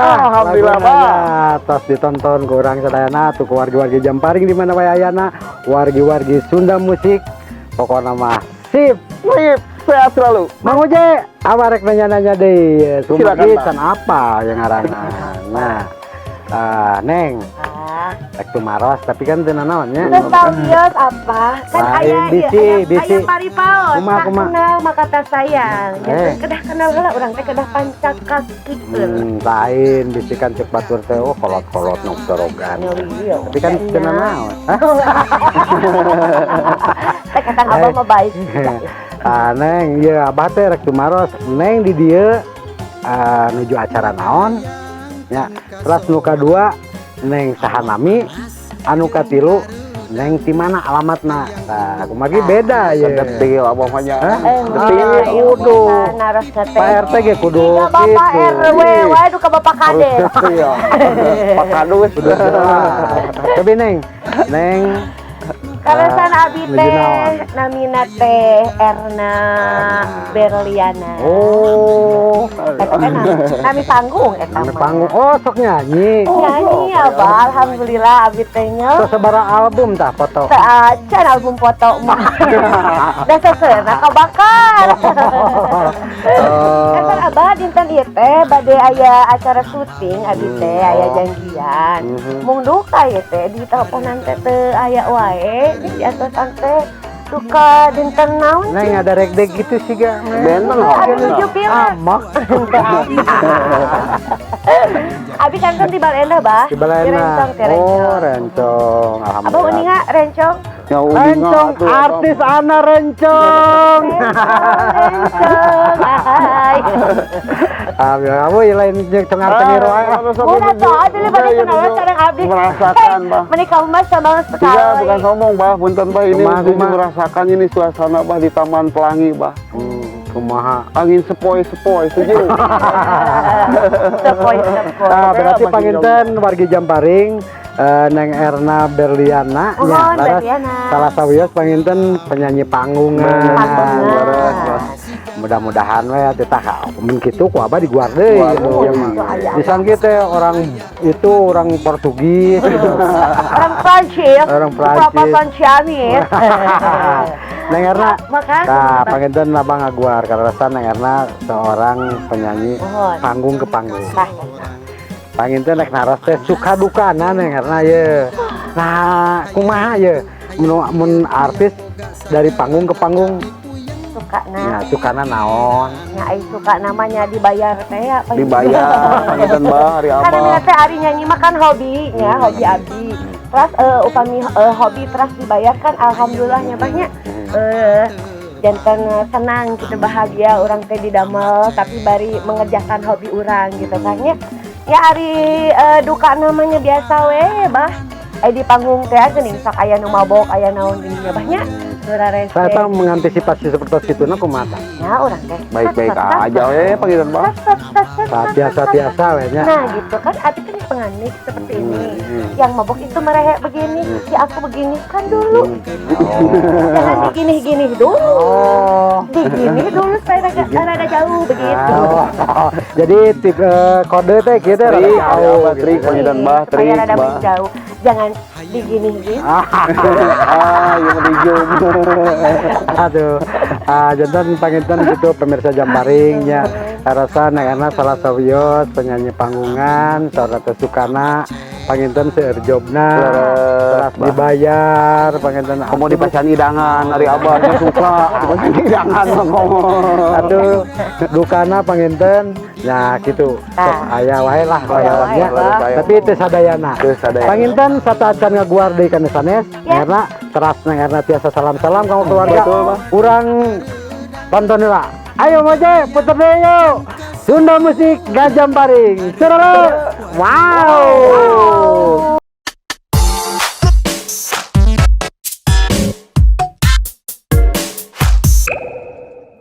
Alhamdulillah. Alhamdulillah, Laguna Bah. tos ditonton ku urang sadayana tuh, ku wargi-wargi Jamparing di mana wae ayana, wargi-wargi Sunda Musik. Pokokna mah sip. Sip, sehat selalu. Mang Uje, abah rek nanya-nanya deh. Silakan, Sumagi Bang. Can apa yang ngaranna. Nah, ah, Neng, Ah. rek tumaros tapi kan teu nanaon nya. Terus tahu apa? Kan Lain, aya bisi, aya, bisi. Aya paripaos, Kumaha, tak kumaha? Kenal maka tak sayang. Eh. Jangan kedah kenal heula, urang teh kedah pancak kaki. Lain bisi kan cek batur teh, oh, kolot-kolot nuk sorogan. Iya. Tapi kan teu nanaon. Hah? Teh kata abah mah baik. Ah, Neng, ya abah teh rek tumaros. Neng di dieu nuju acara naon? Ya, terus nu kadua Neng saha nami, anu katilu Neng di mana alamatna? Nah, kumargi beda ya. Detil abah mah nya. Hah? Detil. Ah, kudu. Naros teh. Pak RT ge kudu Iya, Bapak gitu. RW, wae duka Bapak Kades. Iya. Pak Kadus. Kudu jelas. Tapi Neng, Neng Kaleresan abi nuju teh naon? Namina teh Erna Berliana. Oh, Eta teh nami panggung eta nami mah. Panggung. Oh, sok nyanyi. Nyanyi abah, alhamdulillah abi teh nya. Sok sabaraha album tah foto? Teu acan album foto mah. Da seuseurna kabakar. Oh. Kan abah dinten ieu teh bade aya acara syuting abi teh aya janjian. Mung duka ieu teh di teleponan teh teu aya wae di atosan teh duka dinten naon. Neng ada rekdek gitu sih gak? Benten. Abi nuju film. Amak. Abi kan kan di Balenda, Bah. Di Balena. Di Rencong, di Rencong. Oh, Rencong. Abah Alhamdulillah. uninga Rencong? Ya, uninga Rencong, atuh, abah. Artis Ana Rencong. Rencong. Hai. Alhamdulillah, kamu lain jeung cengar cengir wae. ah. Udah tuh, abi lebih kenalan sareng abdi. Merasakan, Bah. Meni kamu mah sombong sekali. Tidak, bukan sombong, Bah. Punten, Bah. Ini Kumaha, nuju kumaha? Merasakan ini suasana, Bah, di Taman Pelangi, Bah. Kumaha? Angin sepoi-sepoi, sejuk. Sepoi sepoi. Nah, berarti masih panginten wargi Jamparing, Neng Erna Berliana Mohon, nya, laras Berliana. salah sawios panginten penyanyi panggungan. Penyanyi panggung, leres, Bah. Mudah-mudahan we teh tah mun kitu ku abah diguar deui Guar gitu deui. ya mah. Disangki teh orang itu orang Portugis gitu. Orang Prancis. Orang Papa Prancis. Prancis. Neng Erna, Makan. nah, panginten abang ngaguar karena Neng Erna seorang penyanyi Mohon. Panggung ke panggung. Nah, Panginten rek naros teh suka dukana Neng Erna ye. Nah, kumaha ye? Mun, mun artis dari panggung ke panggung, suka ya na. Sukana naon? Nya ai suka namanya dibayar teh ya. Dibayar, panginten, Bah, hari Karena abah. mina teh ari nyanyi mah kan hobinya, hobi abdi. Terus upami hobi terus dibayar kan alhamdulillahnya banyak janten senang gitu, bahagia orang teh didamel tapi bari mengerjakan hobi orang gitu kan ya. Ya ari duka namanya biasa we, Bah. Di panggung teh geuning sok aya nu mabok, aya naon geuning nya, Bah, nya. Surah rese. Saya tahu mengantisipasi seperti itu nah kumaha? Ya urang teh. Baik-baik aja we, panginten, Bah. Biasa-biasa we nya. Nah gitu kan, Abi kan penganik seperti ini. Yang mabok itu merehek begini, ya aku begini kan dulu. Jangan digini-gini dulu. Oh. Digini dulu supaya rada, rada jauh begitu. Oh. Jadi tip, kode teh gitu rada Trik, jauh apa, gitu. Trik, panginten, Bah, Supaya trik, rada Bah. menjauh. Jangan digini-gini. Ah, yang dijum. Aduh, ah, janten panginten gitu pemirsa Jamparingnya. Rasa karena salah sawios penyanyi panggungan, saudara sukana panginten seueur jobna, Leres, teras Bah. Dibayar panginten. Kamu dipasihan hidangan, ari abahnya suka dipasihan hidangan mah ngomong. Aduh, dukana panginten ya gitu. Sok aya wae lah Aya karyawannya. wae, Bah. Tapi teu sadayana. Teu sadayana. Panginten sateuacan ngaguar deui kana sanes, Ya. karena teras karena tiasa salam-salam ka keluarga. Betul, Bah. Urang tonton heula. Ayo Moje, puter deh yuk. Sunda Musik Gajamparing. Serere. Wow.